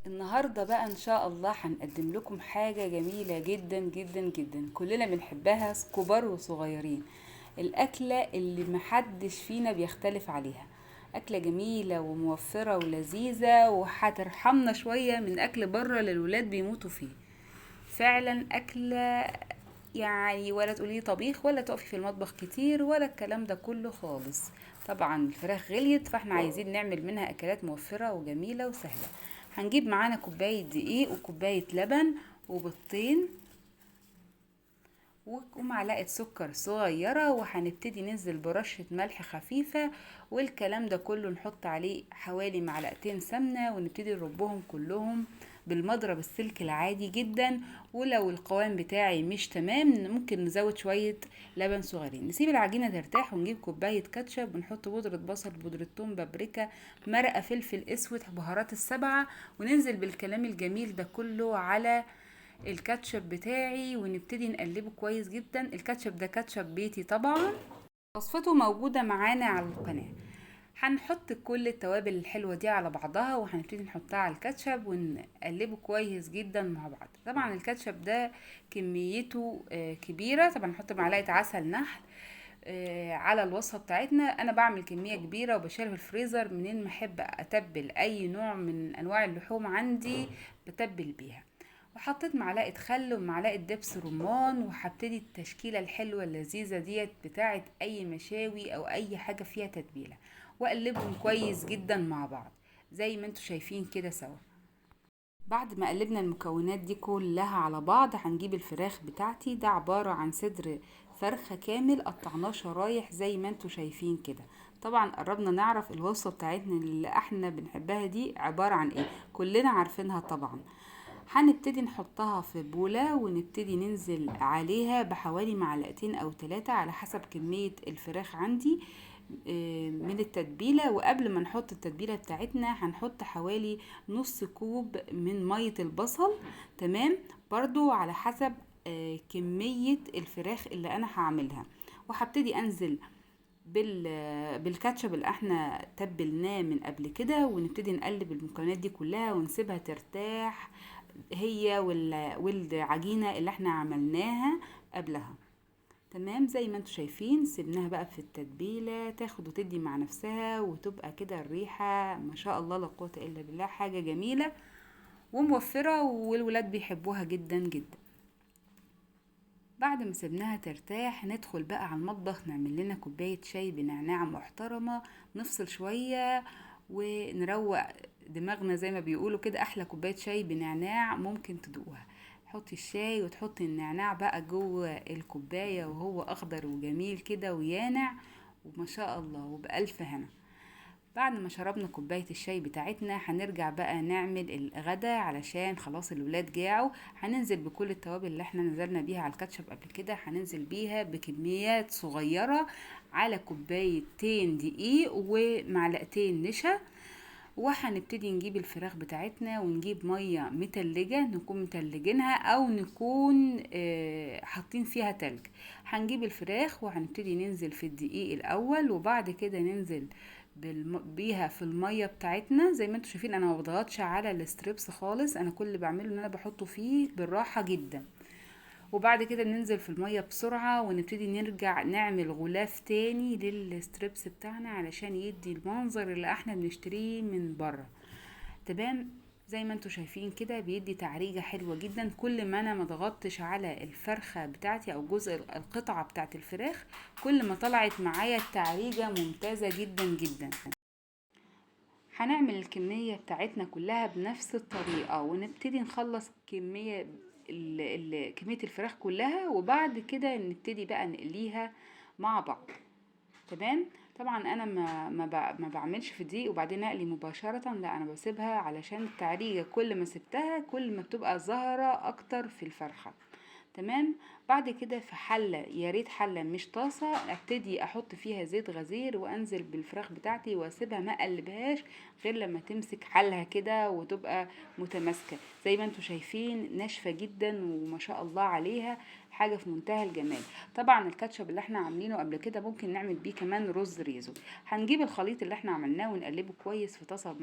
النهاردة بقى ان شاء الله هنقدم لكم حاجة جميلة جدا جدا جدا كلنا بنحبها، كبار وصغيرين. الأكلة اللي محدش فينا بيختلف عليها، أكلة جميلة وموفرة ولذيذة وهترحمنا شوية من أكل بره اللي الولاد بيموتوا فيه. فعلا أكلة يعني ولا تقولي طبيخ ولا تقفي في المطبخ كتير ولا الكلام ده كله خالص. طبعا الفراخ غليت، فاحنا عايزين نعمل منها أكلات موفرة وجميلة وسهلة. هنجيب معانا كوباية دقيق وكوباية لبن وبيضتين ومعلقة سكر صغيرة، وهنبتدي ننزل برشة ملح خفيفة، والكلام ده كله نحط عليه حوالي معلقتين سمنة، ونبتدي نربهم كلهم بالمضرب السلك العادي جدا. ولو القوام بتاعي مش تمام ممكن نزود شوية لبن صغيرين. نسيب العجينة ترتاح، ونجيب كوباية كاتشب، ونحط بودرة بصل، بودرة توم، بابريكا، مرقة فلفل اسود، بهارات السبعة، وننزل بالكلام الجميل ده كله على الكاتشب بتاعي، ونبتدي نقلبه كويس جدا. الكاتشب ده كاتشب بيتي طبعا، وصفته موجودة معانا على القناة. هنحط كل التوابل الحلوة دي على بعضها، وهنبتدي نحطها على الكاتشب ونقلبه كويس جدا مع بعض. طبعا الكاتشب ده كميته كبيرة، طبعا نحط معلقة عسل نحل على الوصفة بتاعتنا. انا بعمل كمية كبيرة وبشيلها في الفريزر، منين ما احب اتبل اي نوع من انواع اللحوم عندي بتبل بيها. وحطيت معلقة خل ومعلقة دبس رمان، وهبتدي التشكيلة الحلوة اللذيذة ديت بتاعت اي مشاوي او اي حاجة فيها تتبيلة، واقلبهم كويس جدا مع بعض زي ما انتوا شايفين كده سوا. بعد ما قلبنا المكونات دي كلها على بعض، هنجيب الفراخ بتاعتي. ده عبارة عن صدر فرخة كامل قطعناه شرايح زي ما انتوا شايفين كده. طبعا قربنا نعرف الوصفة بتاعتنا اللي احنا بنحبها دي عبارة عن ايه، كلنا عارفينها طبعا. هنبتدي نحطها في بولة، ونبتدي ننزل عليها بحوالي معلقتين او 3 على حسب كمية الفراخ عندي من التتبيلة. وقبل ما نحط التتبيلة بتاعتنا هنحط حوالي نص كوب من مية البصل، تمام، برضو على حسب كمية الفراخ اللي انا هعملها. وهبتدي انزل بالكاتشب اللي احنا تبلناه من قبل كده، ونبتدي نقلب المكونات دي كلها ونسيبها ترتاح هي والعجينة اللي احنا عملناها قبلها. تمام، زي ما انتوا شايفين سيبناها بقى في التتبيلة تاخد وتدي مع نفسها، وتبقى كده الريحة ما شاء الله لا قوة الا بالله، حاجة جميلة وموفرة والولاد بيحبوها جدا جدا. بعد ما سيبناها ترتاح ندخل بقى على المطبخ، نعمل لنا كوباية شاي بنعناع محترمة، نفصل شوية ونروق دماغنا زي ما بيقولوا كده. احلى كوباية شاي بنعناع ممكن تدوقوها. حطي الشاي وتحطي النعناع بقى جوه الكوباية وهو اخضر وجميل كده ويانع وما شاء الله وبألف هنا. بعد ما شربنا كوباية الشاي بتاعتنا هنرجع بقى نعمل الغدا علشان خلاص الولاد جاعوا. هننزل بكل التوابل اللي احنا نزلنا بيها على الكاتشب قبل كده، هننزل بيها بكميات صغيرة على كوبايتين دقيق ومعلقتين نشا. وهنبتدي نجيب الفراخ بتاعتنا ونجيب مية متلجة، نكون متلجينها او نكون حاطين فيها تلج. هنجيب الفراخ وهنبتدي ننزل في الدقيق الاول، وبعد كده ننزل بيها في المية بتاعتنا. زي ما انتوا شايفين انا ما بضغطش على الستريبس خالص، انا كل اللي بعمله ان انا بحطه فيه بالراحة جدا. وبعد كده ننزل في المية بسرعة ونبتدي نرجع نعمل غلاف تاني للستريبس بتاعنا علشان يدي المنظر اللي احنا بنشتريه من بره. تمام، زي ما انتوا شايفين كده بيدي تعريجة حلوة جدا. كل ما انا ما ضغطتش على الفرخة بتاعتي او جزء القطعة بتاعت الفراخ كل ما طلعت معايا التعريجة ممتازة جدا جدا. هنعمل الكمية بتاعتنا كلها بنفس الطريقة، ونبتدي نخلص كمية الفراخ كلها، وبعد كده نبتدي بقى نقليها مع بعض. تمام، طبعا انا ما بعملش في دقيق وبعدين اقلي مباشرة، لا انا بسيبها علشان التعريجة كل ما سبتها كل ما بتبقى ظاهرة اكتر في الفرخة. تمام، بعد كده في حلة، يا ريت حلة مش طاسة، ابتدي احط فيها زيت غزير وانزل بالفراخ بتاعتي واسيبها ما اقلبهاش غير لما تمسك حالها كده وتبقى متماسكة زي ما انتم شايفين، ناشفة جدا وما شاء الله عليها، حاجة في منتهى الجمال. طبعا الكاتشب اللي احنا عاملينه قبل كده ممكن نعمل بيه كمان رز ريزو. هنجيب الخليط اللي احنا عملناه ونقلبه كويس في طاسة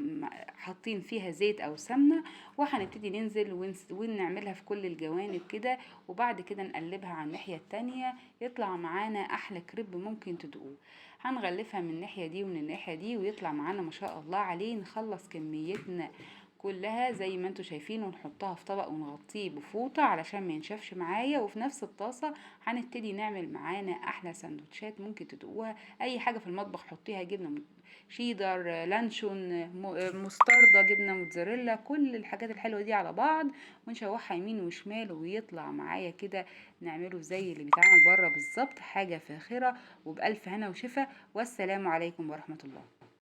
حاطين فيها زيت او سمنة، وهنبتدي ننزل ونعملها في كل الجوانب كده، وبعد كده نقلبها على الناحية التانية، يطلع معانا احلى كريب ممكن تدوقوه. هنغلفها من الناحية دي ومن الناحية دي ويطلع معانا ما شاء الله عليه. نخلص كميتنا كلها زي ما انتم شايفين ونحطها في طبق ونغطيه بفوطة علشان ما ينشفش معايا. وفي نفس الطاسة هنبتدي نعمل معانا احلى سندوتشات ممكن تدوقوها. اي حاجة في المطبخ حطيها، جبنة شيدر، لانشون، مستردة، جبنة موتزاريلا، كل الحاجات الحلوة دي على بعض، ونشوحها يمين وشمال ويطلع معايا كده، نعمله زي اللي بيتعمل بره بالظبط، حاجة فاخرة وبألف هنا وشفا. والسلام عليكم ورحمة الله.